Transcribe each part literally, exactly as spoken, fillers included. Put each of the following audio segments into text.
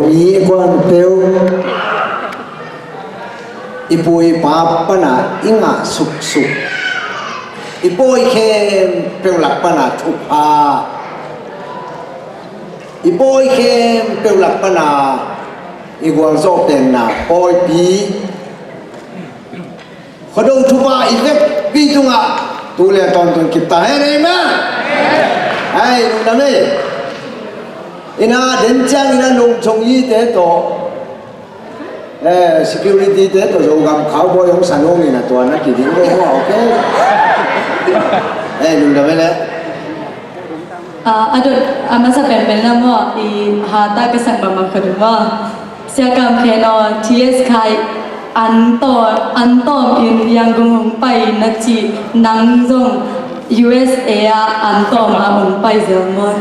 Mi i kuan peuh, i pu i pa pana i ngah suksuk, i pawi khempeuh lak pana thupha, i pawi khempeuh lak pana i gualzawh penna pawipi, Khuado thupha i vekpi tungah tu le tawntung kip ta hen, amen. Ai, lungdam ei. Ina den ciang ina lungchong i te tawh, eh, security te tawh Zogam cowboy hong sa nung ina tua na kiding lo maw, okay? Eh, lungdam ei le. Ah, a dot a masa penpen na maw, i hata ka sak mahmah khat uh maw. Sia Kam Khen aw, T S Khai an tawm, an tawm in Yangon hong pai na cih, nang zong U S A ah an tawm ah hong pai zel maw.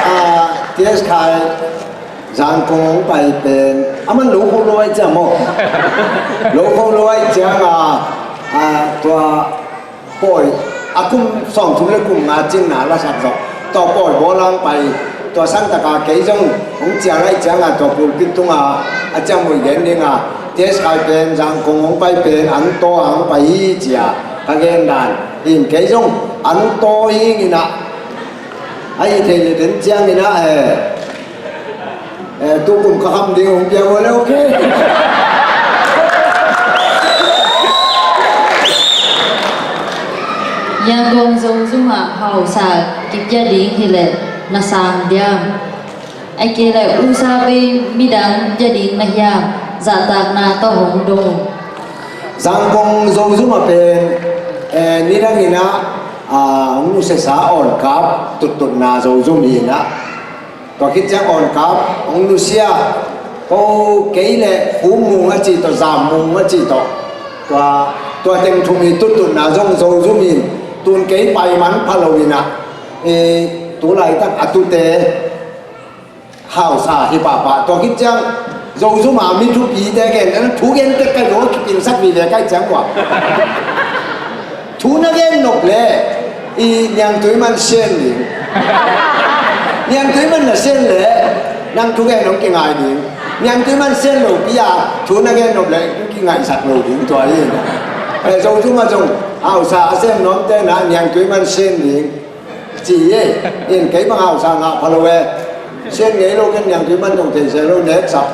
Ah, T S Khai Zangkong hong pai pen, aman lo kho lo ai ciang maw. Lo kho lo ai ciang a, a, tua pawi, a kum sawmthum le kum nga cinna lasak zawh. Tua pawi bawl hong pai, tua sangtaka kei zong hong cial ai ciang a, tua pulpit tunga a ciang muih gen ding a, T S Khai pen Zangkong hong pai pen an taw a hong pai hi ci a ka gen dan. Hin kei zong an taw hi ing ina. A hi thei le den ciang ina, eh, eh, tu kum ka kham ding hong pia maw le, okay. Yangon Zozum ah hausa kipia ding hi leh na sang diam? Ahih kei leh U S A bei midang pia ding na hiam? Zahtakna tawh hong dong. Zangkong Zozum ah pen, eh, nidang ina, ah, hong nusiasa awnkap tuttutna Zozum hi ina. Tua khit ciang awnkap hong nusia, ko kei le Khum Mung a ci tawh, Zam Mung a ci tawh, tua, tua teng thum hi tuttutna zong Zozum in, tun kei pai man pha lo ina, eh, tu laitak a tute hausa hi pahpah. Tua khit ciang Zozum a mi thupite gen, thu gen tek kai lo kipinsak vive kai ciang kua. Thu na gen nop le i niangtui man sen ding. Niangtui man na sen le nang thu gen hong kingai ding. Niangtui man sen lo pi a thu na gen nop le hong kingaihsak lo ding tua hi. Eh, Zozum a zong hausa a sem nuamte na niangtui man sen ding. Ci e, in kei bang hausa ngah pha lo e. Sian ngei lo ken niangtui man zong thei se lo, next up.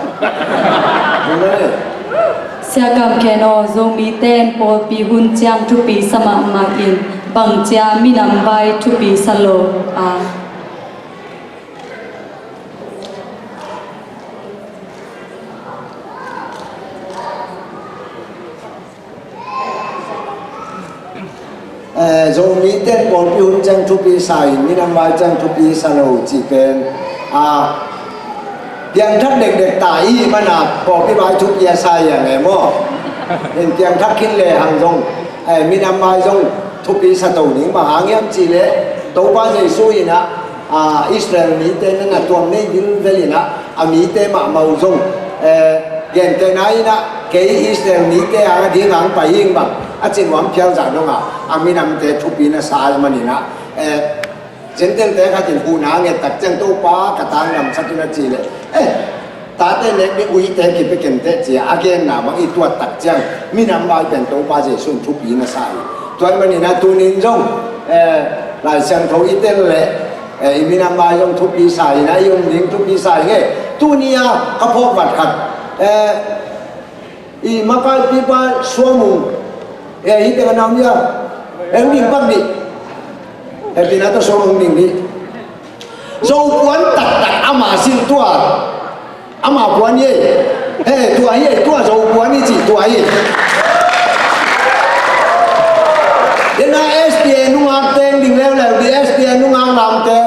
Sia Kam Khen aw, Zomite in pawlpi hun ciang thupi sa mahmah in, bang cia minam vai thupi sa lo a? Eh, Zomite in pawlpi hun ciang thupi sa in, minam vai ciang thupi sa lo cih pen, ah, piangthak dekdek ta i hih manin pawlpi vai thupi a sa hi a ngei maw? In piangthak khin le hang zong, eh, minam vai zong thupi sa to ding, bang hang hiam cih leh Topa Jesu in ah, ah, Israel mite na na tuam nei vilvel in ah, a mite mahmah uh zong, eh, gentehna in ah, kei Israel mite hang a ding hang pai hing bang a ci nuam phial zah dong a, a minamte thupi na sa ahih manin ah, eh, Gentile-te khat in huhna a nget tak ciang Topa ka tang damsak in a cih leh, eh, tate nek ding uite kipia kenteh ci a a genna bang i tuat tak ciang minam vai pen Topa Jesu in thupi na sa hi. Tua ahih manin ah tuni in zong, eh, Lai Siangtho i tel leh, eh, i minam vai zong thupi sa hi na, i um ding thupi sa hi nge. Tuni a ka phawk vat khat, eh, i makaipipa Suamung, eh, hih tengah na om hiam? Eh, hong ding pak dih. Eh, hehpihna tawh Suamung hong ding dih. Zo puan taktak ama sin tua. Ama puan hi. He, tua hi, tua Zo puan hi ci, tua hi. Dena S D A nungak teng ding leuleu di, S D A nungak lamte.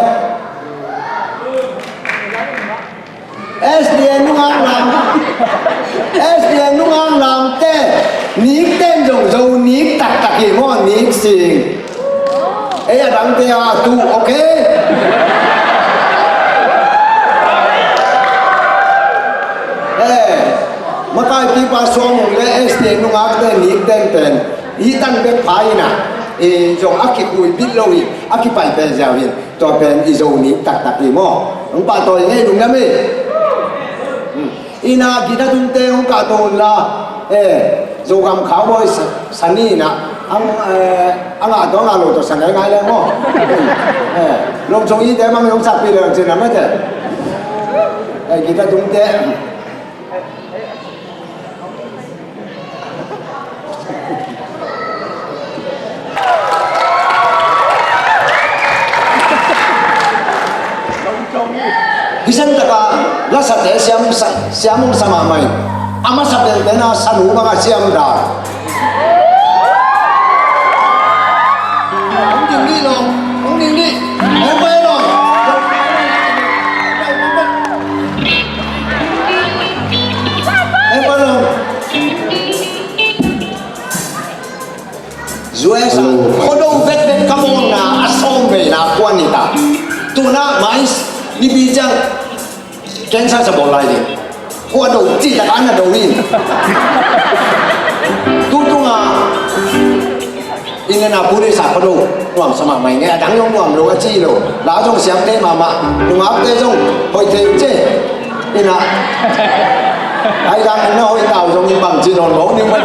S D A nungak lam, S D A nungak lamte nik ten zong Zo nik taktak hi maw, nik sing. Ei a dangte a tu, okay? Eh, makaipipa Suamung le S D A nungakte nik ten pen hih tan bek pha hi na. I zong a kikhui bit lo hi, a kipai pen ziau hi. Tua pen i Zo nih taktak hi maw. Hong pahtawi ngei lungdam hi. Hmm. Ina guitar tungte hong kahto unla. Eh, Zogam Cowboy sa, sa ni na. Ang, eh, ang a to, ang a lo to sa ngai ngai le maw. Eh, lom chong i te mang hong sakpi le chin na mate. Eh, guitar tungte. Hi san taka lasate siam sa, siam hong sa mahmah hi. A masa pente na sanu banga siam da. Hong ding ni lo, hong ding ni. Hong pai lo. Hong pai lo. U S a, hello. Khuado vekvek ka mawkna a sawm veina khuan hi ta. Tuna mais nipi ciang cancer sa bawl lai ding. Khuado cih tak a na do in. Tutunga Indianapolis a khuado nuam sa mahmah ing e, a dang zong nuam lo a ci lo. La zong siam kei mahmah. Nungakte zong hoih thei ci. Ina. Ai dang na hoih tau zong in bang ci nawn mawk ning mah.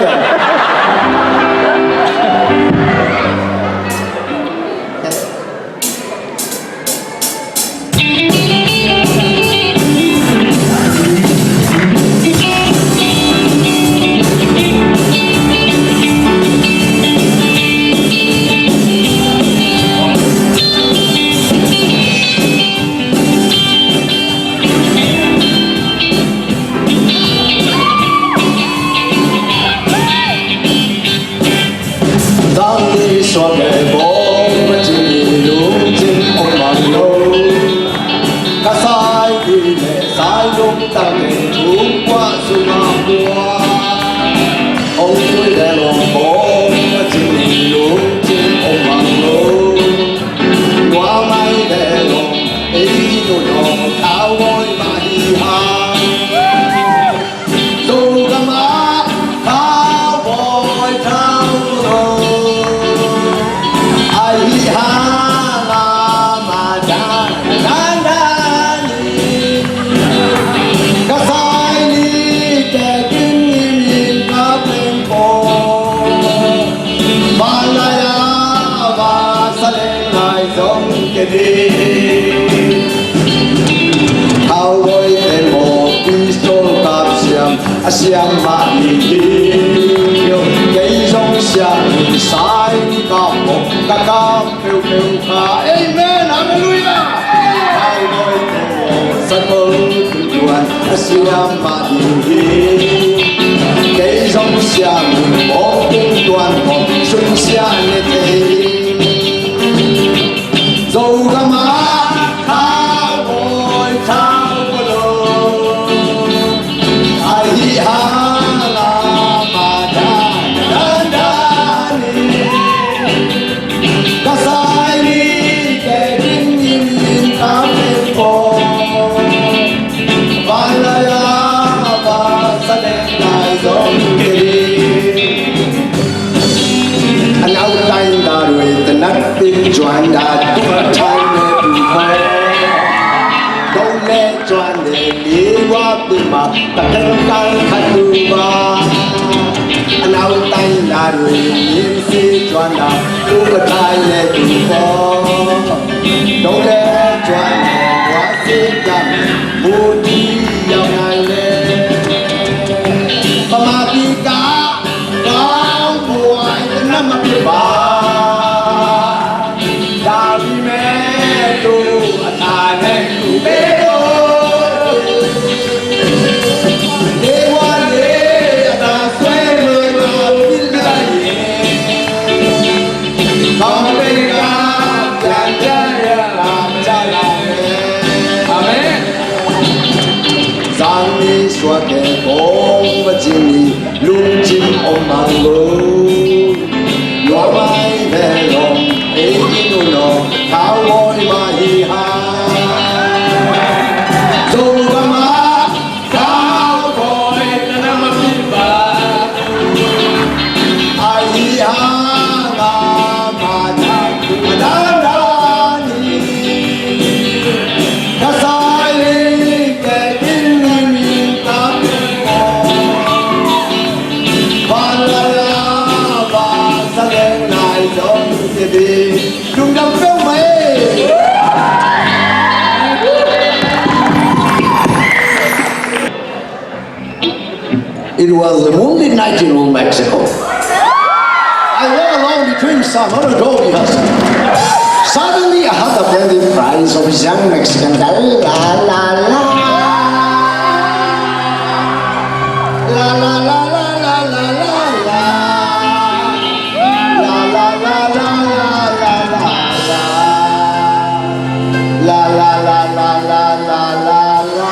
Zang ni suak le bawng, ma cin ni lungcin om mang lo. Ka sai ni le sai lung tang le tung kua sung a kua. Ong tui le long bawng, ma cin ni lungcin om mang lo. Tua mai le long, ei nu long, thau voi ma hi ha. Zogam ah cowboy thau lo. Ahi hang a ma dan dan dan ni. Ka sai ni te kin ni min ka pen ko. Malaya va sa leng lai zong ke di. Cowboy te maw pistol kap siam, a siam mah ni hi. Kei zong siam ni sai ni kap maw, ka kap peuhpeuh kha. Amen. Halleluiah. Cowboy te maw sakol tuan, a siam mah ni hi. Kei zong siam ni maw kung tuan maw, sun sia ni thei. Zogam ah cowboy thau lo. Ahi hang a ma dan dan dan ni. Ka sai ni te kin in in ka pen ko. Vanlaya va sa leng lai zong ke di. An autain da rui tanat pin juan da tu thai ne tu ho. Dong ne juan ne ni wa pin ma ta keng kang khat tu ba. An autain da rui nim si juan da tu thai ne tu ho. Dong ne juan ne wa si jam mu ti yau nai ne. Pamati ka Kau buai na ma pi ba. Davi me tu a ta ne tu be do. Ne wa ne a ta sue me ma pi la ye. Kau be ka ja ja ya la ja la. Amen. Zang ni suak e bawng va cin ni lungcin om mang lo. Lua mai ve long ei i nu no cowboy mah hi ha. Zogam ah cowboy na na ma pi ba. Ahi hang a It was the moonlit night in Old Mexico. I walk along between some other doggy houses. Suddenly, I heard the plaintive cries of a young Mexican girl. La, la, la. La, la, la, la, la, la, la, la. La, la, la, la, la, la, la, la. La, la, la, la, la, la, la, la.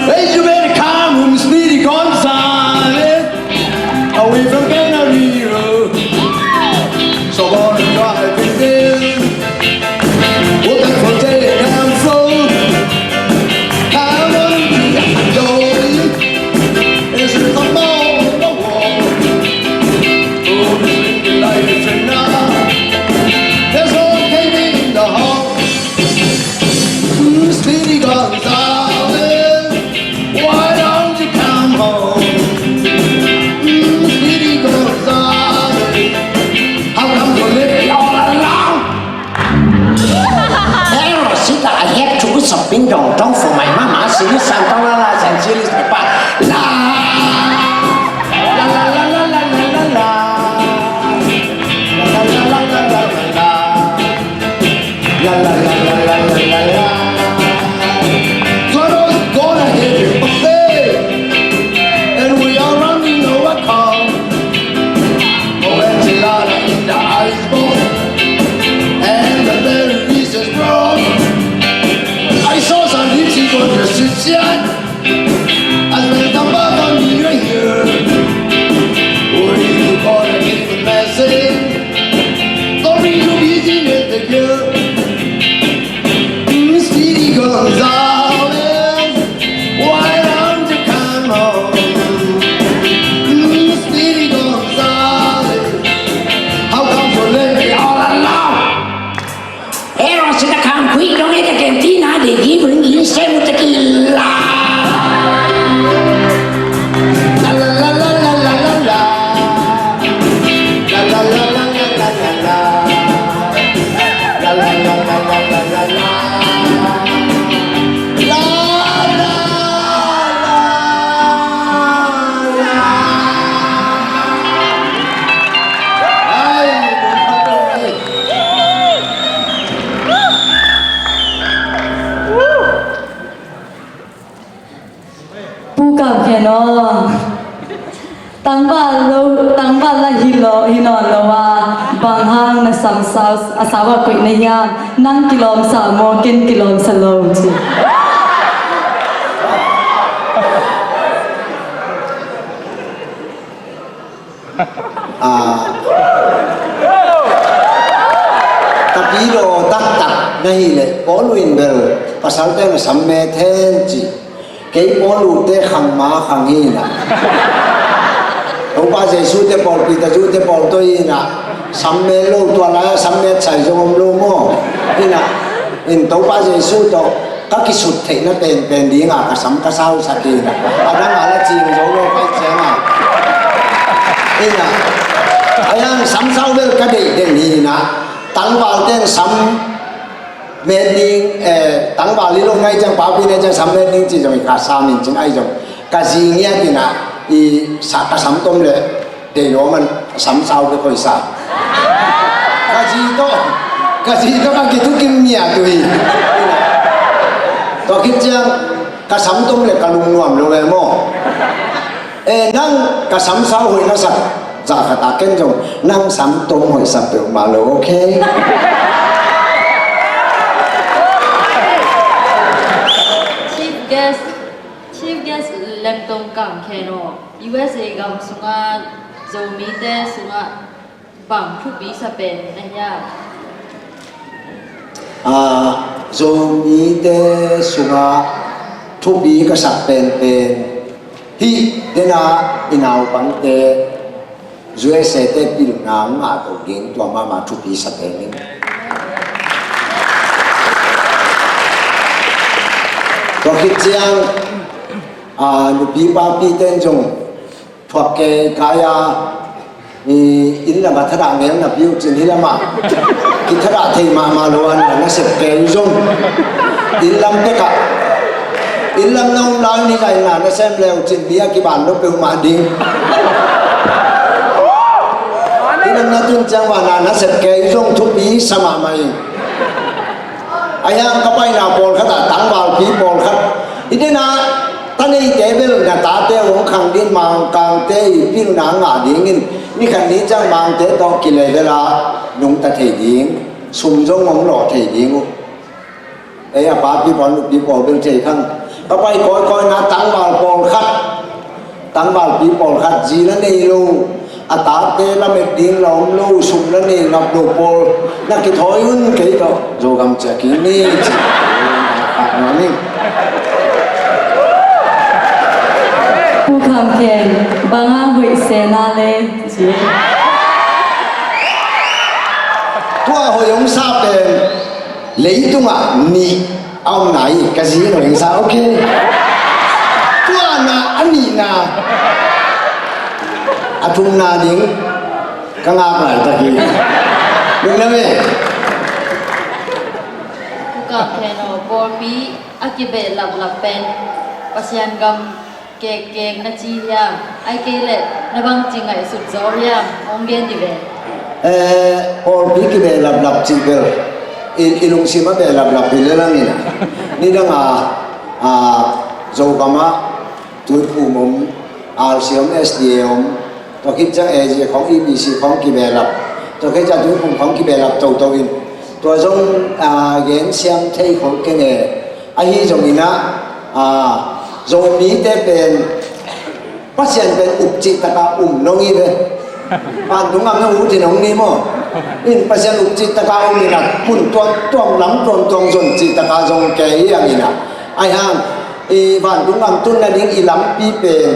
Hey, you better come home, Speedy Gonzales. Away from Canary Road. So gonna drive you there. What that for day down slow. Come on, you got the door. Is it the ball on the wall? Oh, the light is enough. There's no caving in the hall. Mm, Speedy Gonzales, why don't you come home? Mm, Speedy Gonzales, how come you left me all alone? Hey, Rosita, I have to go shopping downtown for my mama. Sini santong la la, san sili sepa. La, la, la, la, la, la, la, la. La, la, la, la, la, la, la, la. La, la, la, la, la, la, la, la. Gonna, gonna hit it, baby. And we are running our car. Oh, enchilada in the ice box. And the very reasons wrong. I saw some gypsy on the street side. I spent a buck on me right here. Or if you gonna give a message, don't be too busy with the girl. Speedy Gonzales, why don't you come home? Speedy Gonzales, how come you left me all alone? Hey, Rosita, come quick, don't get the cantina, they give you the same tequila. La, la, la, la, la, la, la, la. La, la, la, la, la, la, la, la. La, la, la, la, la, la, la, la. La, la, la, la, la. Ai, ผู้กำแขนอ tangval lo, tangval la hi lo, hi nawn lo a, bang hang na sam sau, a sau a koih na hiam, nang kilawm sa maw, ken kilawm sa lo ci. Ah. Tapidaw taktak na hih leh Paul in bel pasalte na sam met hen ci. Kei Paul te khang ma khang hi na. Topa Jesu te pawl, Peter Jesu te pawl tawh hi na. Sam met lo, tua lai a sam met sai zong om lo maw. Hi na. In Topa Jesu tawh ka kisut theihna penpen dinga ka sam ka sau sa dinga a dang a la cing zo lo ka cianga. Ina a yang sam sau bel ka deih den hi ina. Tangval ten sam met ding, eh, tangval i lo ngai ciang, papi ngai ciang sam met ding ci zong i ka sam in cin ai zong ka zi ngiat ina i sa ka sam tom le. Dei lo man, sam sau bek hoihsa. Ka zi tawh, ka zi tawh ka kithukim ngiat uh hi. Tua khit ciang ka sam tom le ka lungnuam lo ve maw. Eh, nang ka sam sau hoih na sak, za khat a ken zong nang sam tom hoihsak peuhmah lo, okay? Chief guest, Chief guest Lemtong Kam Khen aw, U S A gam sungah Zomite sungah bang thupi sa pen na hiam? Ah, Zomite sungah thupi ka sak penpen hih dena i naupangte U S A te pilna ngah to ding tua mahmah thupi sa pen in. Tua khit ciang, ah, nupi papi ten zong thuak kei kai a, i inn lam a thadah ngel napi uh cin hih lamah kithadah thei mahmah lo a, na sep kei uh zong inn lam pekah Inn lam na om lai ni zai na na sem leu cin bia kiban lo peuhmah ding. Inn lam na tun ciang va na na sep kei zong thupi sa mahmah ing. A hiang ka paina pawlkhat ah tangvalpi pawlkhat i dena ta neite bel na tate hong khang din Mangkangte i pilna ngah dingin ni khat ni ciang Mangte tawh kilevela nungta thei ding, sum zong hong lawh thei ding uh. Ei a papi pawl nupi pawl bel thei khang ka pai kawikawi na tangval pawlkhat, tangvalpi pawlkhat zi la nei lo, a tate lamet ding la om lo, sum la nei ngap lo pawl na kithawi un kei tawh Zogam ciah kik ni ci. Pu Kham Khen, banga hoih sena le ci. Tua hoih hong sa pen leitungah nih a omna hi, ka zi in hong sa, ok. Tua na a nihna a thumna ding ka ngak laitak hi. Lungdam e. Pu Kham Khen aw, pawlpi a kibehlaplap pen Pasian gam kekkek na ci hiam? Ai kei leh na bangci ngaihsut zaw hiam? Hong gen dih ve. Eh, pawlpi kibehlaplap cih bel i, i lungsim a behlaplap hi le lang in a, nidang a, a, Zogam ah Tuiphum om, R C om, S D A om, tua khit ciang A G khong, E B C khong kibehlap, tua khit ciang Tuiphum khong kibehlap toto in, tua zong, a, gen siam thei khol keng e. Ahi zongin ah, a, Zomite pen Pasian pen up cihtaka um nong hi ve. Vantung gam na ut hi nong ni maw? In Pasian up cihtaka um in ah mun tuamtuam lam tuamtuam zon cihtaka zong kei hi ang in ah. Ahi hang i vantung gam tun nading i lampi pen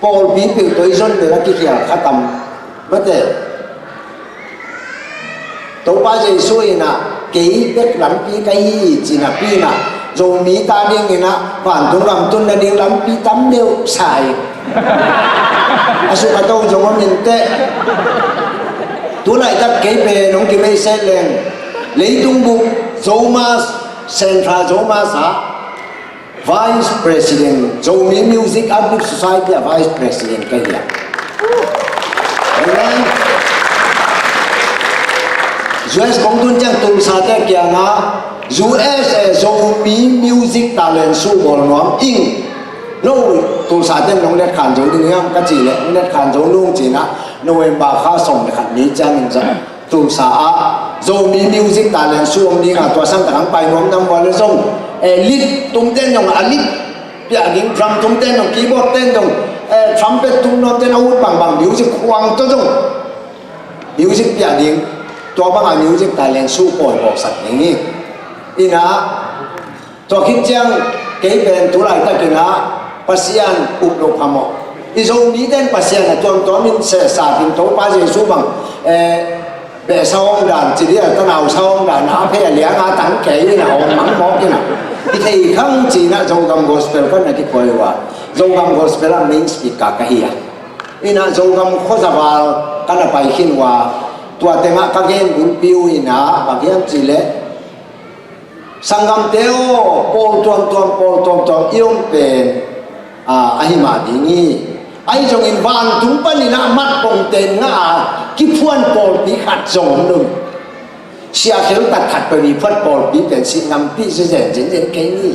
pawlpi peuh tawh i zon bel a kikhial kha tam. Mate. Topa Jesu in ah kei bek lampi ka hi ci napi in ah Zomi ta ding in ah vantung gam tun nading lampi tam deuh sa hi. A suk a to zong om in teh. Tu laitak kei pen hong kimeisel leng leitung bup Zomas, Central Zomas ah Vice President, Zomi Music Artist Society a Vice President ka hi a. Amen. U S kong tun ciang Tulsa te kiangah U S A Zomi Music Talent Show bawl nuam ing. No, Tulsa te nong let khan zo ding hiam ka cih leh nong let khan zo nung cih nah November kha sawm le khat ni ciangin zah Tulsa ah Zomi Music Talent Show om ding a, tua sang tak hong pai nuam nam val zong, eh, lead tum ten zong a lead piah ding, drum tum ten zong, keyboard ten zong, eh, trumpet tum nuam ten a ut bangbang music khuang tawh zong music piah ding, tua banga music talent show pawi bawlsak ding hi. Inah Tua khit ciang kei pen tu laitakin ah Pasian up lo phamawh. I Zomite in Pasian a tuamtuam in sehsat in Topa Jesu bang, eh, behsa hong dan ci dia, tanau sa hong dan a phei a liang a tang kei in a hong mang mawk in a. I thei khang ci in a Zogam Gospel ka na kikhuai uh a. Zogam Gospel a main speaker ka hi a. In a Zogam khuazaval ka na pai khin uh a. Tua tengah ka gen bulpi uh in a, bang hiam cih leh Sanggamte aw, pawl tuamtuam, pawl tuamtuam i om pen, a, ahi mah ding hi. Ahi zongin vantung panin ah matpongte in ngah a kiphuan pawlpi khat zong om lo. Sia khel tat khat peuh i phuat pawlpi pen sin nampi zenzen zenzen kei ni.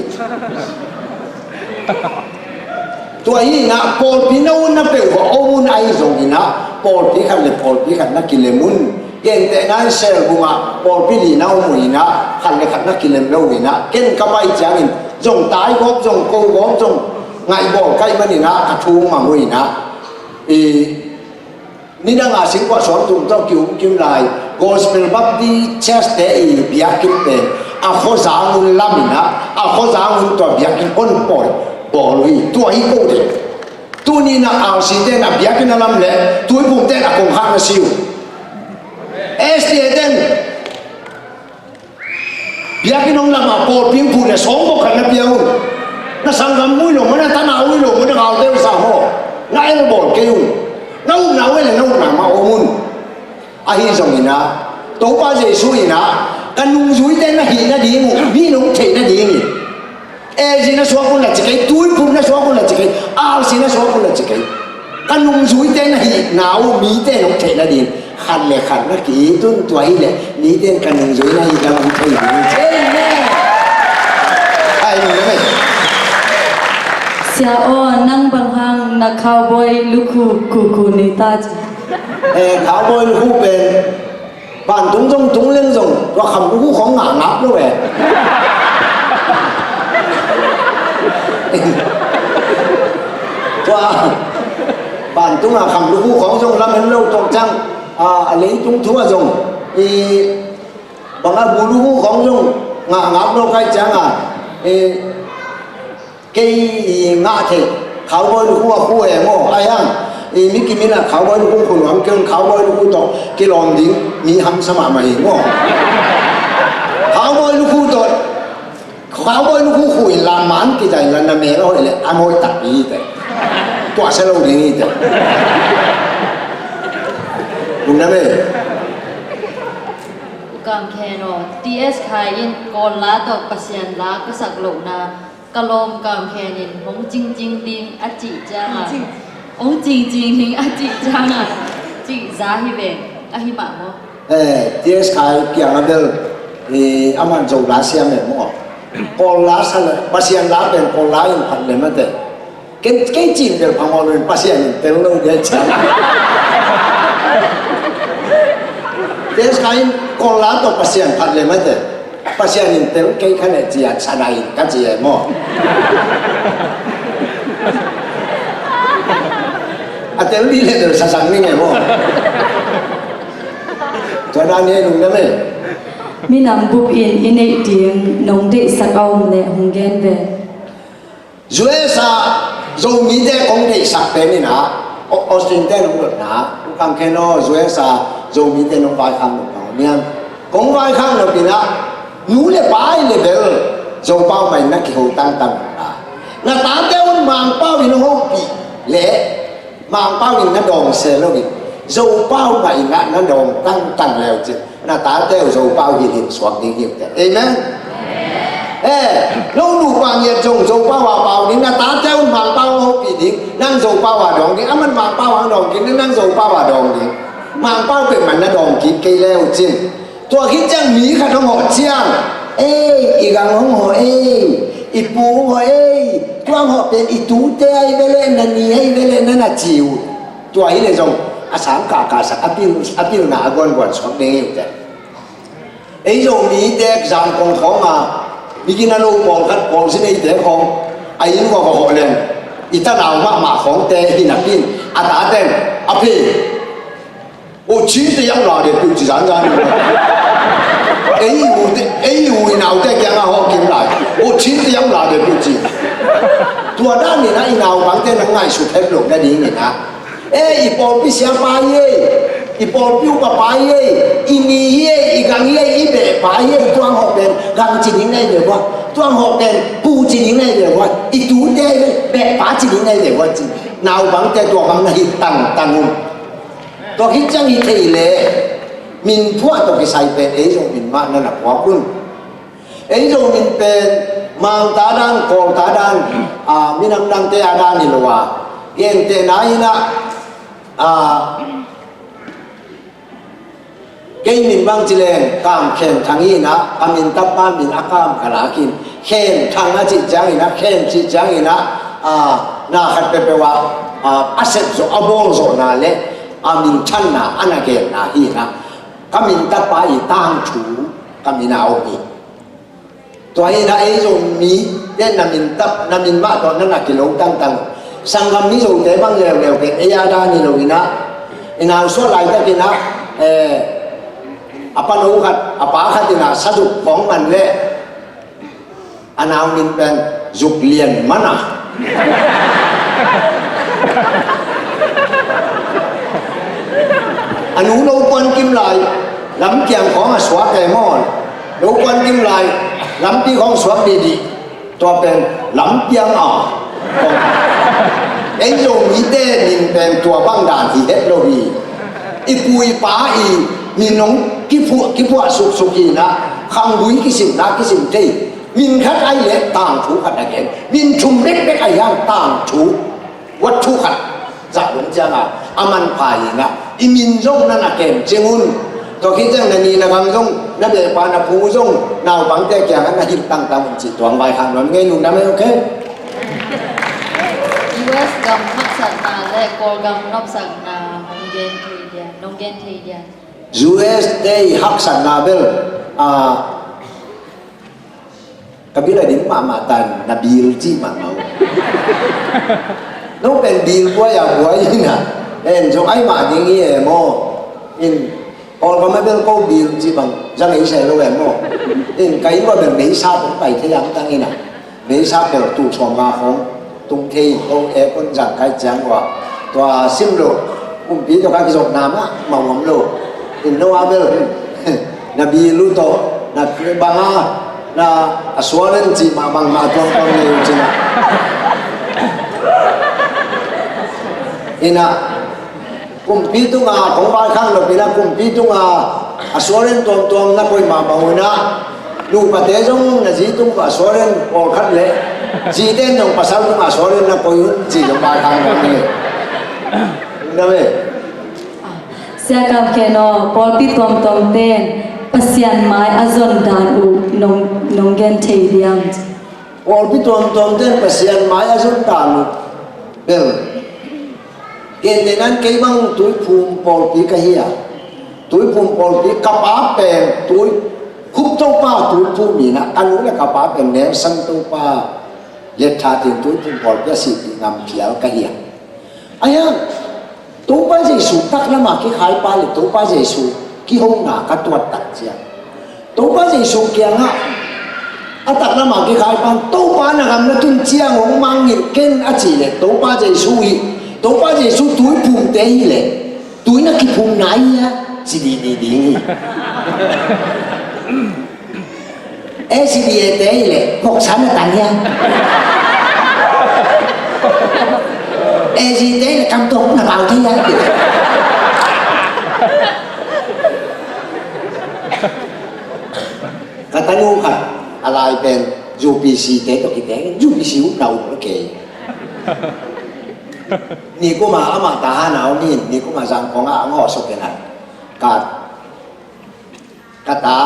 Tua hi in ah pawlpi na utna peuh va om un ahi zongin ah pawlpi khat le pawlpi khat na kilem un. Gentehna in Selbung ah pawlpi li na om uh in ah khat le khat na kilem lo uh in ah ken ka pai ciangin zong tai gawp zong ko gawp zong ngaihbawl ka hih manin ah ka thu mang uh in ah i Nidang a singkua suang tum tawh ki-um kim lai Gospel Baptist Church te i biakinn pen a khuazang un lam in ah a khuazang un tua biakinn hon pawi bawl uh hi. Tua hi ko te. Tuni in ah R C te in a biakinn a lam leh Tuiphum te in a kongkhak na si uh. S D A te in biakinn hong lam a pawlpi in phu le sawng bawk khat na pia un. Na sanggam uh hi lo maw, na tanau uh hi lo maw, na galte uh sa maw, na elbawl kei un. Na upna uh hi le na upna mah om un. Ahi zongin ah Topa Jesu in ah ka nungzuite na hih nading uh mi nong theih nadingin Ezi na suak un la ci kei, tuiphum na suak un la ci kei, alsi na suak un la ci kei. Ka nungzuite na hihna uh mite nong theih nading khat le khat na ki-it un, tua hileh mite in ka nungzui na hih lam hong thei ding. Amen. Ai, amen. Sia aw, nang bang hang na cowboy lukhu khukhu nei ta ci. Eh, cowboy lukhu pen vantung zong tung leng zong tua kham lukhu khawng ngah ngap lo e. Tua vantung a kham lukhu khawng zong lamen lo tuak ciang, a, a leitung thu ah zong i bang a bu lukhu khawng zong ngah ngap lo kai ciang a, i, kei i ngah theih cowboy lukhu a khu e maw, a hiang i mi kimin a cowboy lukhu khu nuam kei un, cowboy lukhu tawh kilawm ding mi hamsa mahmah hi maw. Cowboy lukhu tawh, cowboy lukhu khu in la man kizai la na mel a hoih leh a hoih takpi hi teh. Tuahsia lo ding hi teh. Lungdam e. U Kam Khen aw, T S Khai in Kawl la tawh Pasian la ka sak lohna ka lawm Kam Khen in hong cingcing ding a cih ciangin, hong cingcing ding a cih ciangin cih za hi ve, ahi mah maw? Eh, T S Khai kiang a bel, eh, aman Zo la siam e maw. Kawl la sa le, Pasian la pen Kawl la in phat le mate. Ken kei cin tel phamawh lo in Pasian in tel lo dia ciang. Tes kain kola tawh Pasian phat le mate. Pasian in tel kei kha le cia sa dai in ka ci e maw. A tel dih le tel sa sang ning e maw. Tua dan hi lungdam e. Minam bup in i neih ding nong deihsak a om le hong gen ve. U S A Zomite kong deihsak pen in ah, Au-, Austin te nong dotna, U Kam Khen aw, U S A Zomite nong vaikhak nopna om hiam? Kong vaikhak nop in ah, nu le pa i le bel Zopau mah in na kiho tangtang nopna. Na tate un Mangpau in hong hopih leh Mangpau in na dawng se lo in, Zopau mah in ah na dawng tangtang le uh cin, na tate uh Zopau hilhin suak ding hi uh teh. Amen. Eh, lo nupa ngiat zong Zopau a pau ding, na tate un Mangpau a hopih ding, nang Zopau a dawng ding, aman Mangpau a dawng ding, nang Zopau a dawng ding. Mangpau peuhmah na dawng kik kei le uh cin. Tua khit ciang mi khat hong hawh ciang, ei, i gang hong hawh ei, i pu hong hawh ei, tua hong hawh pen i tute ahi ve leh, na ni ahi ve leh, na na ci uh. Tua hi leh zong a sang kahkahsak, a pil, a pilna a guanguan suak ding hi uh teh. Ei Zomite Zangkong khawng a, migina lo pawlkhat pawl sin eite khawng a inn uah va hawh leng, i tanau mahmah khawngte hi napi in a taten a phe. O, cinte yang la de piu ci zanzan. Ei u te, ei u i naute kiang a hawh kim lai. O, cinte yang la de piu ci. Tua dan in ah i naupangte na ngaihsut het loh nading in ah, e, i pawlpi siapa hi ei, i pawlpi upa pa hi ei, i ni hi ei, i gang hi ei, i behpa hi ei, tua hong hawh pen gang ci ding na hi ve vua. Tua hong hawh pen pu ci ding na hi ve vua. I tute hi ei, behpa ci ding na hi ve vua ci. Naupangte tua bang na hi tangtang un. Tua khit ciang hi thei leh, min phuah tawh kisai pen ei zong min mah na na phuak un. Ei zong min pen Mang ta dan, Kawl ta dan, a, minam dangte a dan hi lo a, gentehna in ah, a, kei min bang ci leng Kam Khen Thang hi in ah, a min tapa min a kam ka lak in, Khen Thang a cih ciangin ah, Khen cih ciangin ah, a, na khat peuhpeuh ah, a, a sep zawh, a bawl zawhna le a minthanna a na genna hi in ah, ka min tapa i tangthu ka min a om hi. Tua hi in ah ei Zomite na min tap, na min mah tawh na na kilo tangtang. Sanggam Mizote bang leuleu pen ei a dan hi lo in ah, i nau suah laitak in ah, eh, a pano khat, a pa khat in ah saduk khawng man leh a nau min pen Zuk Lian Man a. A nu lo puan kim lai, lampiang khawng a suak e maw. Lo puan kim lai, lampi khawng suak dihdih. Tua pen lampiang a. Ei Zomite min pen tua bang dan hi het lo hi. I pu i pa i min hong kiphuah, kiphuah suksuk hi in ah, Khanggui kisim na kisim thei. Min khat ai le tangthu khat a gen. Min thum bekbek ai hang tangthu. Wat thu khat. Zah dong ciang a, a manpha hi na. I min zong na na kem cing un. Tua khit ciang na ni na gam zong, na beh pa na phu zong, naupangte kiangah na hilh tangtang un cih tuang vai khang nuam ngei lungdam e, okay? U S gam haksatna le Kawlgam nopsakna hong gen thei dia, nong gen thei dia. U S te i haksatna bel, ah, ka bil a dim mahmah tan, na bil cih mahmah uh. No pen bil buai a buai hi na. En zong ai mah ding hi e maw. In Kawlgam a bel ko bil cih bang zang ei seh lo e maw. In ka inn ua bel meisa bang pai thei ang tang hi na. Meisa bel tul sawm nga khong tung thei, ko aircon zang kai ciang ua. Tua sim lo, kumpi tawh ka kizopna mahmah om lo. In no a bel, na bil uh tawh, na bang a, na a sual en cih mah bangmah tuangtuang nei uh cih na. Ina, kumpi tunga kong vaikhak lo pi na, kumpi tunga a sual en tuamtuam na koih mahmah uh na. Nupate zong na zi tung a sual en pawlkhat le, zite zong pasal tunga a sual en na koih un cih zong vaikhak lo ni. Na ve. Sia Kam Khen aw, pawlpi tuamtuam ten Pasian mai a zon dan uh nong, nong gen thei diam? Pawlpi tuamtuam ten Pasian mai a zon dan uh bel, gentehna in kei bang Tuiphum pawlpi ka hi a, Tuiphum pawlpi ka pa pen Tui, Khup Topa Tuiphum hi na, ka nu le ka pa pen Nelson Topa Lethatin Tuiphum pawlpi a sihpih ngam phial ka hi a. Ahi hang Topa Jesu taklam a kikhaipa le Topa Jesu kihona ka tuat tak ciang, Topa Jesu kiangah a taklam a kikhaipan, Topa na gam na tun ciang hong mangngilh ken a cih leh, Topa Jesu hi, Topa Jesu Tuiphumte hi leh, tui na kiphum nai hia, ci didi ding hi. S D A te hi leh, voksa na tang hia. S D A te hi leh, kam tok na pau thei hia. Ka tanu khat, a lai pen, U P C te tawh kiteng, U P C uh na um lo kei. Nikum a amah ta hana om in, nikum a Zangkong ah, a ngawh suk in a. Ka Ka ta,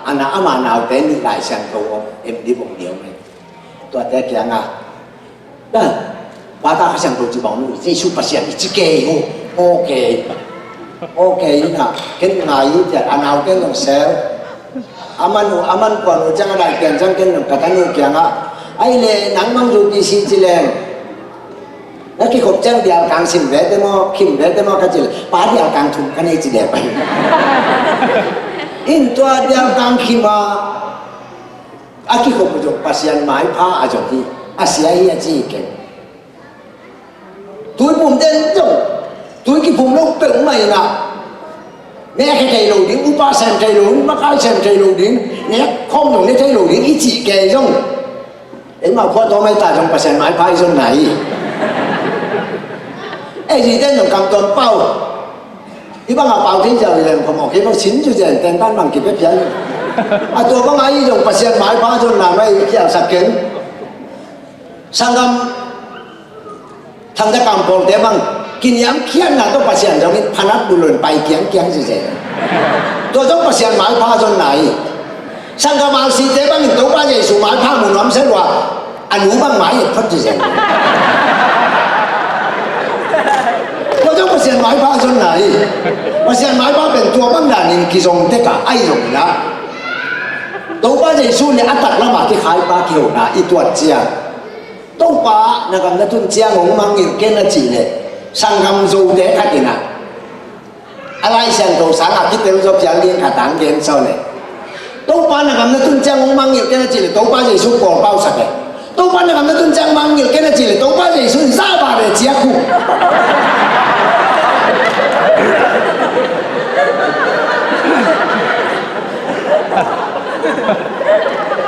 a na ama naute nih Lai Siangtho om, em dih bong ni om e. Tuate kiangah, dah, bata Kha Siangtho ci bang nu, Jesu Pasian i ci kei ho, okay. Okay, ina, ken ngai hi tia, a naute nong sel. Aman u, aman kuan u ciang a dai pian ciang ken nong ka tanu kiangah. Ai le, nang mang zu pi si ci leng. Na kikhop ciang dialkang sim vete maw, khim vete maw ka cih leh, pa dialkang thum ka nei ci dek pai. In tua dialkang khim a, a kikhop uh zong Pasian maipha a zong hi, a sia hi a ci hi keng. Tuiphum den zong, tui kiphum lo peuhmah in a, nek he thei lo ding, upa sem thei lo ding, makai sem thei lo ding, nek khawm zong ne thei lo ding, i cih kei zong. Eimah phuahtawm ahi ta zong Pasian maipha i zon nai hi. Ei zite zong kam tuam pau. Hih bangah pau thei ziau hi leng phamawh kei bang sin zu zen ten tan bang kipia pian. A tua bangah i zong Pasian maipha zon nai mah i kialsak ken. Sanggam Thangzakam pawlte bang kiniamkhiatna tawh Pasian zongin phanat bulon pai kiangkiang zizia. Tua zong Pasian maipha zon nai hi. Sanggam R C te bangin Topa Jesu maipha mu nuam se lua, a nu bang mai et phot zizia. Tua zong Pasian maipha zon nai hi. Pasian maipha pen tua bang danin kizong tek a, ahi zongin a, Topa Jesu le a taklam a kikhaipa kihona i tuat ciang, Topa na gam na tun ciang hong mangngilh ken a cih leh, sanggam Zote khat in a, a Lai Siangtho sang a kitel zaw pial ding khat ang gen sawn leh, Topa na gam na tun ciang hong mangngilh ken a cih leh, Topa Jesu pawl pau sak leh, Topa na gam na tun ciang mangngilh ken a cih leh, Topa Jesu in zah bah leh ciak uh.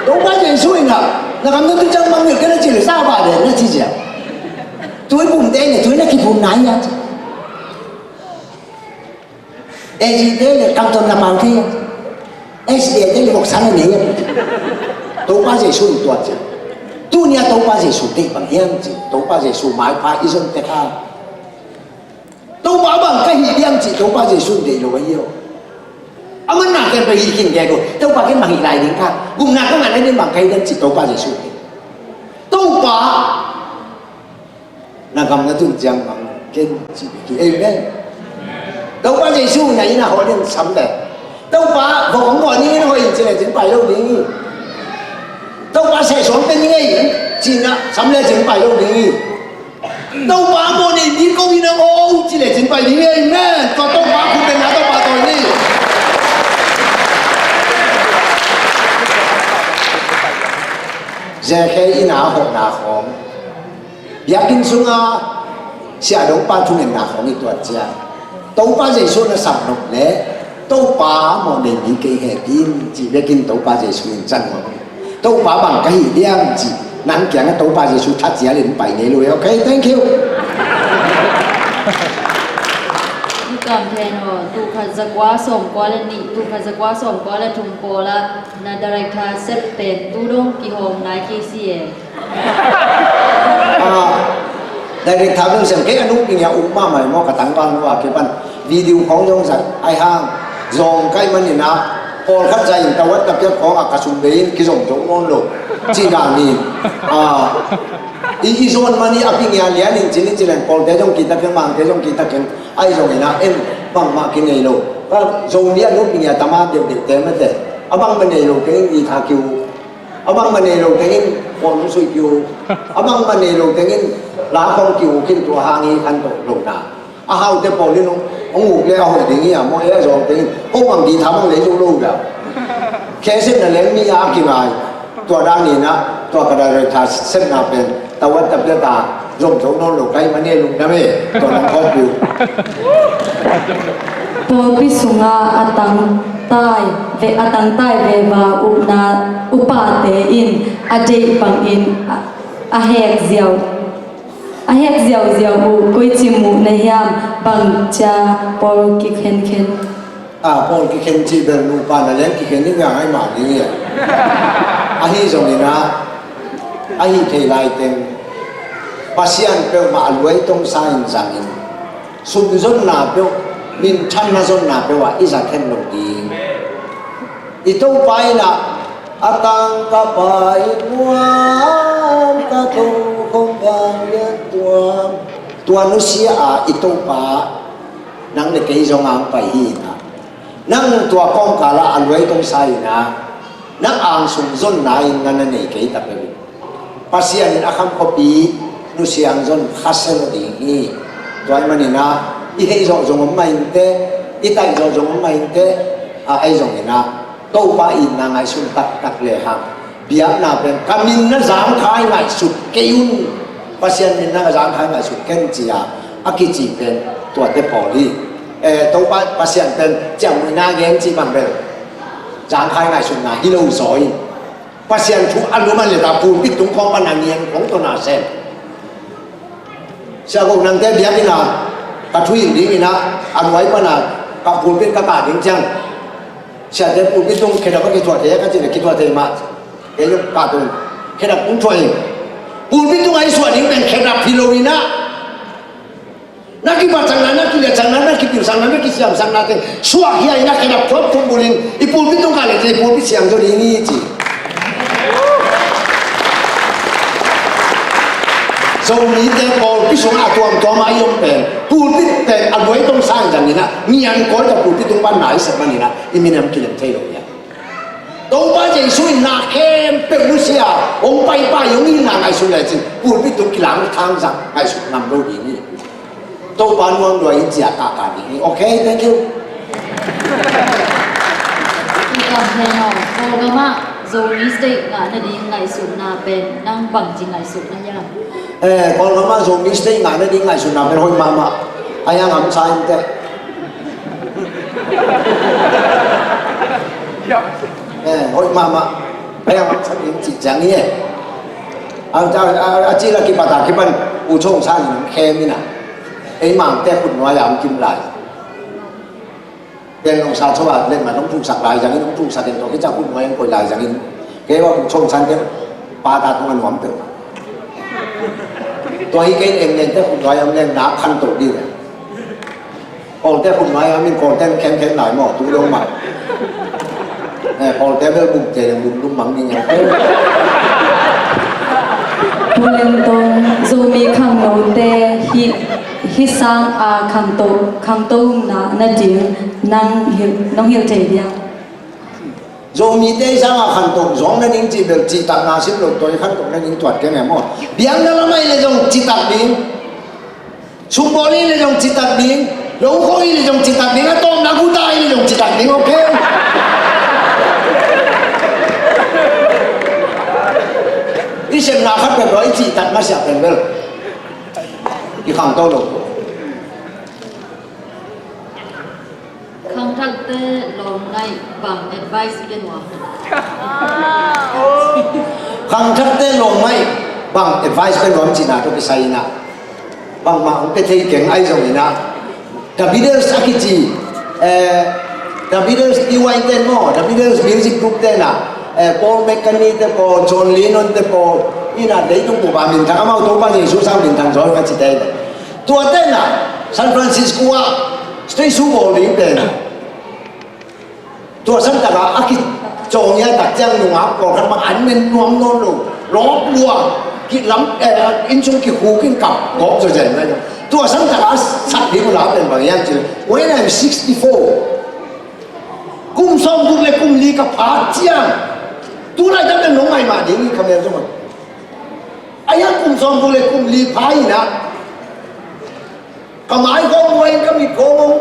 Topa Jesu in a, na gam na tun ciang mangngilh ken a cih leh, zah bah leh na ci ziau. Tuiphumte in a, tui na kiphum nai hia. Ei zite in a, kam tuam na pau thei hia. SDA te lungok sang a nei a. Topa Jesu in tua ci. Tuni a Topa Jesu deih bang hiam ci. Topa Jesu maipha i zon tek a. Topa bang ka hi diam ci Topa Jesu in deih lo a hi aw. A man na ken pa hi kin gek lo. Topa ken bang hi lai ding ka. Gumna ka ngah na ding bang ka hi diam ci Topa Jesu in. Topa na gam na tun ciang bang ken ci bek hi. Amen. Topa Jesu na inn ah hawh ding sam le. Topa vok hong gawh ning in hawh in ci le cin pai lo ding hi. Topa seh suang pen ning ei in ci na sam le cin pai lo ding hi. Topa mawh nei mi ko in a aw ci le cin pai ding hi. Amen. Tua Topa khut pen na Topa tawi ni. Zekhe in a hawhna khawng. Biakinn sunga siahdongpa thungetna khawng i tuat ciang Topa Jesu na sam nop le Topa mawh nei mi kei he din ci vekin Topa Jesu in can nop. Topa bang ka hi diam ci nang kiangah Topa Jesu that cial in pai ngei lo. Okay, thank you. Ni kam then aw, tul khat zakua sawmkua le nih, tul khat zakua sawmkua le thum pawl ah na director sep pen tu dong kihawm nai kei si e. Ah, director bel siam kei a nungpi nia uk mahmah maw ka tangval nu a kipan video khawng zong zat ai hang zong kai manin ah pawlkhat zah in tawat ka piak khawng a ka sum bei in kizom zo nawn lo. Ci dan in ah i i zon mani a pi ngia lian in cin in ci leng pawlte zong kita keng mangte zong kita keng ai zong in ah en bangmah kinei lo. Ka zong lian nu pi ngia tama deuhdeuh te mate a bangmah nei lo keng in i tha kiu. A bangmah nei lo tengin khuan hong suih kiu. A bangmah nei lo tengin la khong kiu khin tua hang hi khan tawh lo na. A haute pawl in hong uk le a hoih ding hi a maw e a zawng tengin ko bang di tha bang lei zo lo bia. Khe sepna leng mi a kingai. Tua dan in ah tua ka director sepna pen tawat ta pia ta. Zom zo nawn lo kai mane lungdam e. Tua nang khawk piu. Pawlpi sunga a tangtai ve, a tangtai veva upna upate in a deih bangin a, a hek ziau, a hek ziauziau uh koici muh na hiam bang cia pawl kikhenkhen. A pawl kikhen cih bel nupa na leng kikhen ding a ngai mah ding hi. Ahi zongin ah, ahi thei lai teng Pasian peuhmah a luai tongsa in zangin sumzonna peuh, minthanna zonna peuh ah i za khen lo ding. I Topa in ah a tang ka Pa i nuam ka to khong vanglian tuam. Tua nusia a i Topa nang le kei zong ang pai hi in ah. Nang tua kawmkal ah a luai tongsa in ah nang ang sung zonna in na na nei kei ta peuh in. Pasian in a kham khuapi nusiang zon khasia lo ding hi. Tua ahih manin ah i hei zawh zong om mah inteh, i taih zawh zong om mah inteh, a ahi zongin ah Topa itna ngaihsun taktak lehang biakna pen ka min na zangkhai ngaihsut kei un. Pasian min na zangkhai ngaihsut ken ci-a a kici pen tuate pawl hi. Eh, Topa Pasian pen ciangmuihna gen cih bang bel zangkhai ngaihsutna hi lo zaw hi. Pasian thu a lum a let a pulpit tung khawng pan a ngian khawng tawh na sem. Sia Gok Nangte biakinn ah ka thu in ding in ah a nuai pan a ka pulpit ka kah ding ciang siate pulpit tung khedap a kithuah thei a ka cih leh kithuah thei mah. Kei zong kah tung khedap tung thuah in pulpit tung a i suah ding pen khedap hi lo in ah. Na kipatsanna, na kiliatsakna, na kipilsakna, na kisiamsakna teng suahkhia in a khedap thuap thumbul in i pulpit tung kah leh i pulpit siang zaw ding hi ci. Zomite pawlpi sungah a tuamtuam ah i om pen pulpit pen a luai tong sang zang in ah ngian kawi tawh pulpit tung pan na i sep man in ah i minem kilem thei lo hi a. Topa Jesu in na khempeuh nusia hong paipai hong hilhna ngaihsun lecin pulpit tung kilang thang zang ngaihsun ngam lo ding hi. Topa nuam lua in ciah kahkah ding hi. Okay, thank you. Kawlgam ah Zomi State ngah nading ngaihsutna pen nang bangci ngaihsutna hiam? Eh, Kawlgam ah Zomi State ngah nading ngaihsutna pen hoih mahmah. A hiang hamsa inteh. Eh, hoih mahmah. A hiang hamsa in cih ciang hi eh. A, a, a, a cih la kipat a kipan u chong sang in khem in a. Ei mangte khut nuai a om kim lai. Ken nong sa cho a, len man nong thuksak lai zangin, nong thuksak in tua kica khut nuai ang koi lai zangin, kei va hong chong san ken pa ta tung a nuam peuh. Tua hi ken em len te khut nuai ang len na khan to di le. Kol te khut nuai ang min kol te khen khen lai mo, tu lo ma. Eh, kol te bel bum te bum lum mang ni ngal. Pu Lem Tong, Zomi khangno te hi, hi sang a khangto, khangto na, na ding nang hil, nong hil thei dia. Zomite i sang a khanto zong na ning ci bel citak na sim lo toi khanto na ning tuat keng e maw. Biakna lamai le zong citak ding. Sumbawl i le zong citak ding. Lo kho i le zong citak ding. A tawm na guta i le zong citak ding, ok? I sem na khat bel lo i citak na siap bel bel. I khangto lo. Khangthakte lawm ngaih bang advice pia nuam? Khangthakte lawm ngaih bang advice pia nuam cihna tawh kisai inah bangmah hong pia thei keng ahi zong inah The Beatles a kici, eh, The Beatles T Y ten maw, The Beatles Music Group tenah, eh, Paul McCartney te pawl, John Lennon te pawl inah leitung bup a minthang amau Topa Jesu sang minthang zaw ka ci te inah. Tua tenah San Francisco ah stage show bawl ding tenah tua santakah a kicawng ia tak ciang nungak pawlkhat bang an men nuam nawn lo. Lawp lua kilam, eh, innsung kikhuk in kap gawp zawzen lai lo. Tua santakah a sak ding uh la pen bang hiam cih leh, when I'm sixty-four, kum sawmguk le kum li ka phat ciang, tu laitak pen nong ngaih mah ding hi, ka mel zong a. A hiang kum sawmguk le kum li pha inah ka mai khawng muai in ka mit khawng hong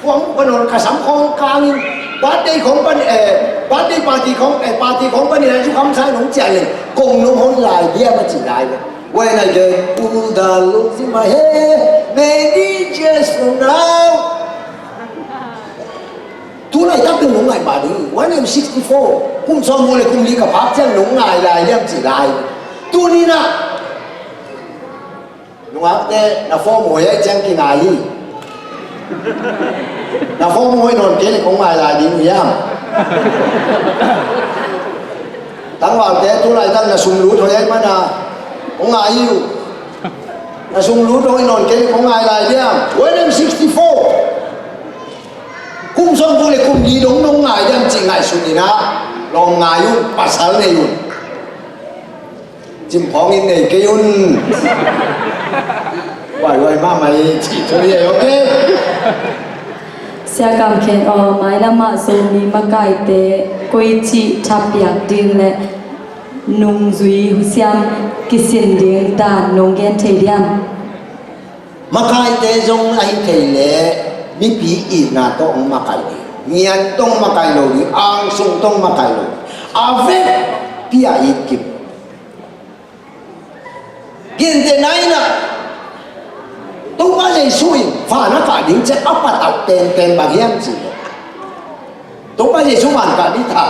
khuang panon ka sam khawng kang in birthday khawng pan, eh, birthday party khawng, eh, party khawng pan in a zu kham sa in hong ciah leng kong nong hon lai diam a cih lai ve. When I get older, look in my head, many years from now. Tu laitak ding nong ngaih mah ding. When I'm sixty-four, kum sawmguk le kum li ka phat ciang nong ngai lai diam cih lai. Tuni inah nungakte na form hoi ahih ciang kingai hi. Na form hoi nawn kei le kong ngai lai ding uh hiam? Tangvalte tu laitak na sum lut hoi ahih mana kong ngai hi uh. Na sum lut hoi nawn kei le kong ngai lai diam? When I'm sixty-four, kum sawmguk le kum li dong nong ngai diam cih ngaihsun inah lawm ngai un, pasal nei un. Cimphawng in nei kei un. Waiwai mahmah hi cih thu hi, ok? Sia Kam Khen aw, mailam ah Zomi makaite koici thapiak ding le nungzui siam kisin ding dan nong gen thei diam? Makaite zong ahi thei leh mipi itna tawh hong makai ding, ngian tawh hong makai lo ding, angsung tawh hong makai lo ding. A vekpi a it kim. Gentehna inah Topa Jesu in van a kah ding ciang a patauh penpen bang hiam cih leh, Topa Jesu van kah ding tha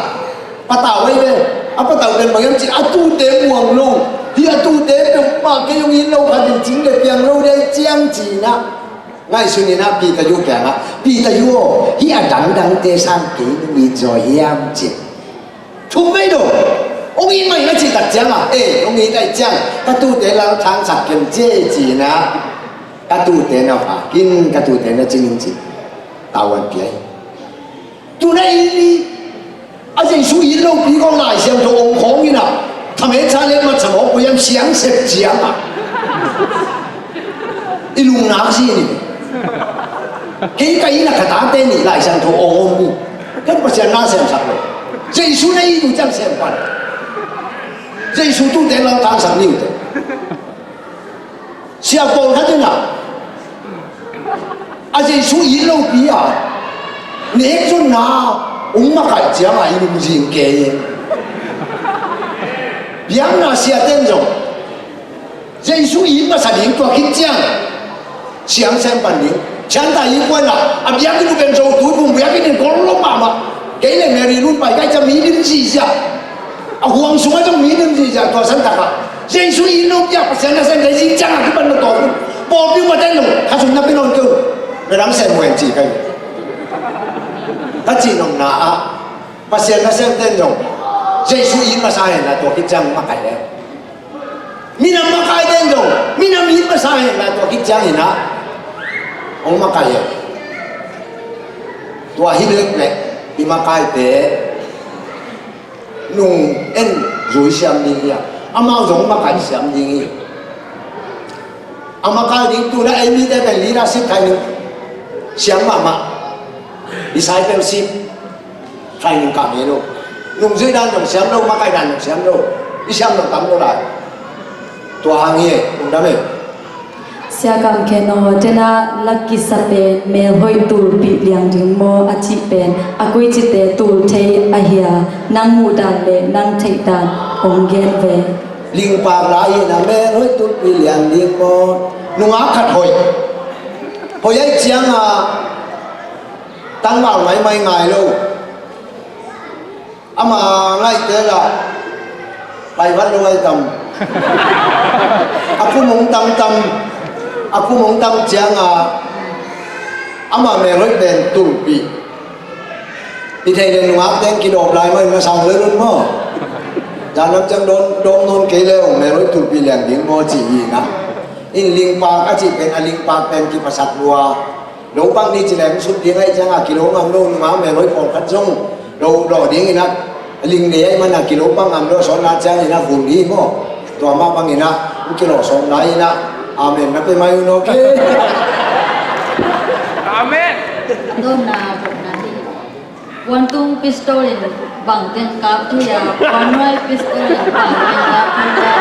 patauh ahi ve. A patauh pen bang hiam cih leh a tuute muang lo, hi a tuute peuhmah kei hong it lo khat in cing le piang lo ding ciang ci inah ngaihsun inah Peter Yu kiangah, Peter Yu aw, hih a dangdangte sang kei nong it zaw hiam cih. Thum vei dong hong it mah in a cih tak ciangah, eh, hong it ahih ciang ka tuute lalthangsak ken ci ei ci inah ka tuute na vak in, ka tuute na cing in ci. Tavuan pia hi. Tuna i a Jesu it lopi kong Lai Siangtho ong khawng inah thametsa let matsa mawk ko hiam siang sep ciangah i lungnak si ni. Kei ka inn ah ka tate nih Lai Siangtho ong om ni. Ken Pasian na semsak lo. Jesu na it uh ciang sem pan. Jesu tute lalthangsak ni uh te. Sia pawlkhat in ah a Jesu it lopi a nekzonna hong makaih ciangah i lungzing kei. Biakna siate in zong Jesu it masa ding, tua khit ciang siang sem pan ding. Thianta i kuan ah a biakinn uh pen Zo tuiphum biakinn in kol lo mahmah. Kei le Mary Lun Pai kai ciang mi dim zihziah. A huang sungah zong mi dim zihziah, tua santakah Jesu it lopi a Pasian nasem zai zing ciangah kipan na tawm un. Pawlpi uh mate in zong kha sung na pia nawn kei un. Na dang sem uh hen ci kai. Ka cih nopna ah Pasian nasemte in zong Jesu it masa henla tua khit ciang hong makai e. Minam makaite in zong minam it masa henla tua khit ciang in ah hong makai e. Tua hi leh i makaite nung en zui siam ding hi a, amau zong makai siam ding hi. A makai ding tu-in ah ei mite pen leadership training siam mahmah, discipleship training kah ngei lo. Nungzui dan zong siam lo, makai dan zong siam lo. I siam lo tam lo lai. Tua hang hi e, lungdam e. Sia Kam Khen aw, tena lak kisa pen melhoih tulpih liang ding maw a cih pen a koicite tul thei ahi a, nang muh dan le nang theih dan hong gen ve. Lingpak lai hi na, melhoih tulpih liang ding maw. Nungak khat hoih, hoih ahih ciang a tangval maimai ngai lo. Ama ngaihte lah pai vat lo ai tam. A kum hong tangtam, a kum hong tang ciang a ama melhoih pen tulpih. I thei le nungak teng kidawp lai mah in a sang lel un maw. Zan lam ciang dawm, dawm nawn kei le hong melhoih tulpih liang ding maw ci hi na. In lingpak a cih pen a lingpak pen kiphasak lua. Lo pang ni ci leng sut ding ahih ciang a kilo ngam lo, nungak melhoih pawlkhat zong lo lawh ding in ah, ling nei ahih man a kilo pang ngam lo, sawtna ciang in ah vun hi maw. Tua mah bang in ah hong kilawh sawm lai in ah, amen na pia mai un, okay. Amen. Donna, donna hi. Puantung pistol in bang teng kap thei a, puannuai pistol in bang teng kap thei a.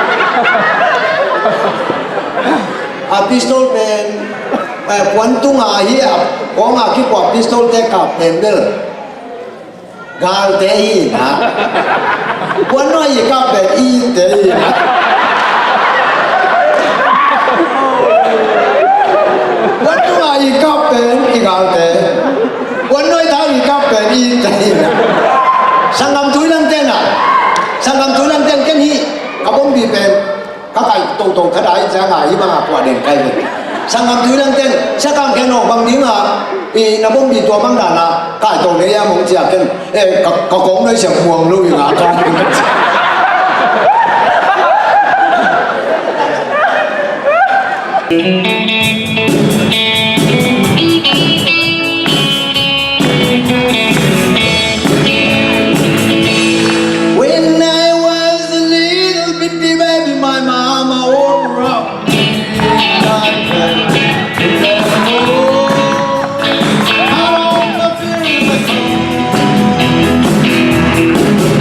A pistol pen, eh, puantung a hi a, kawng a kipua pistol te kap pen bel galte hi na. Puannuai i kap pen i te hi na. Puantung a i kap pen i galte. Puannuai ta i kap pen i te hi na. Sanggam Tuilang ten ah, Sanggam Tuilang ten ken hi. Ka bombi pen ka kai toto khat a, i ciang a hi bang a kua den kai ve. Sanggam Tuilang ten, Sia Kam Khen aw, bang ding a i na bombi tua bang dan a kai to nei a mong cia ken, eh, ka, ka kong nei siang muang lo i nga kai. When I was a little bitty baby, my mama woke me up.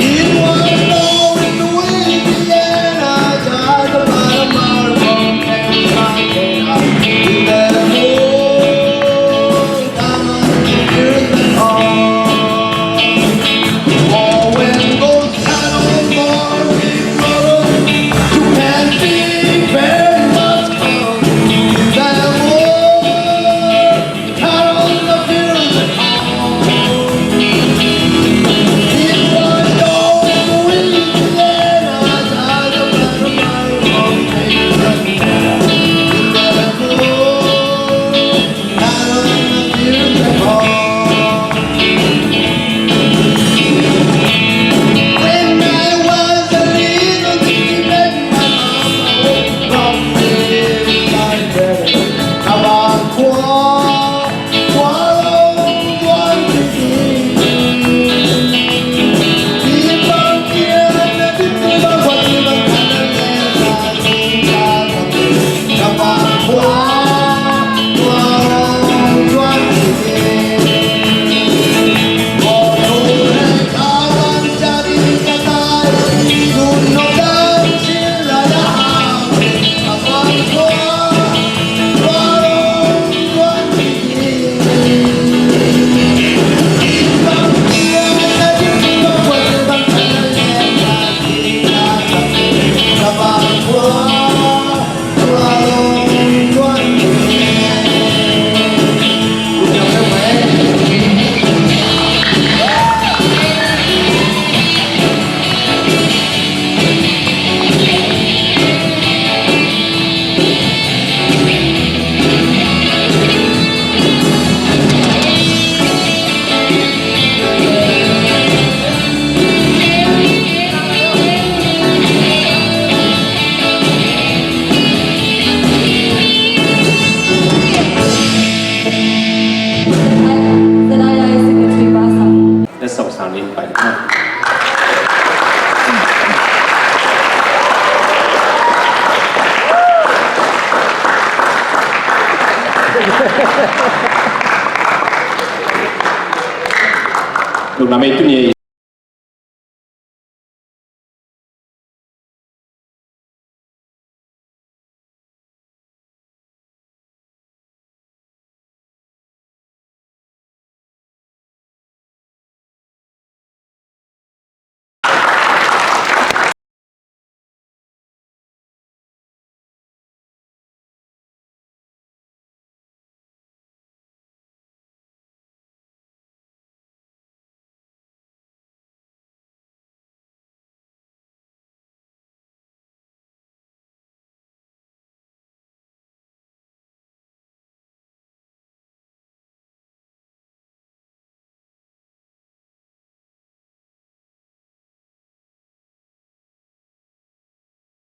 It was snowing in Louisiana, just about a mile from Texarkana. Lungdam ei. Tuni ei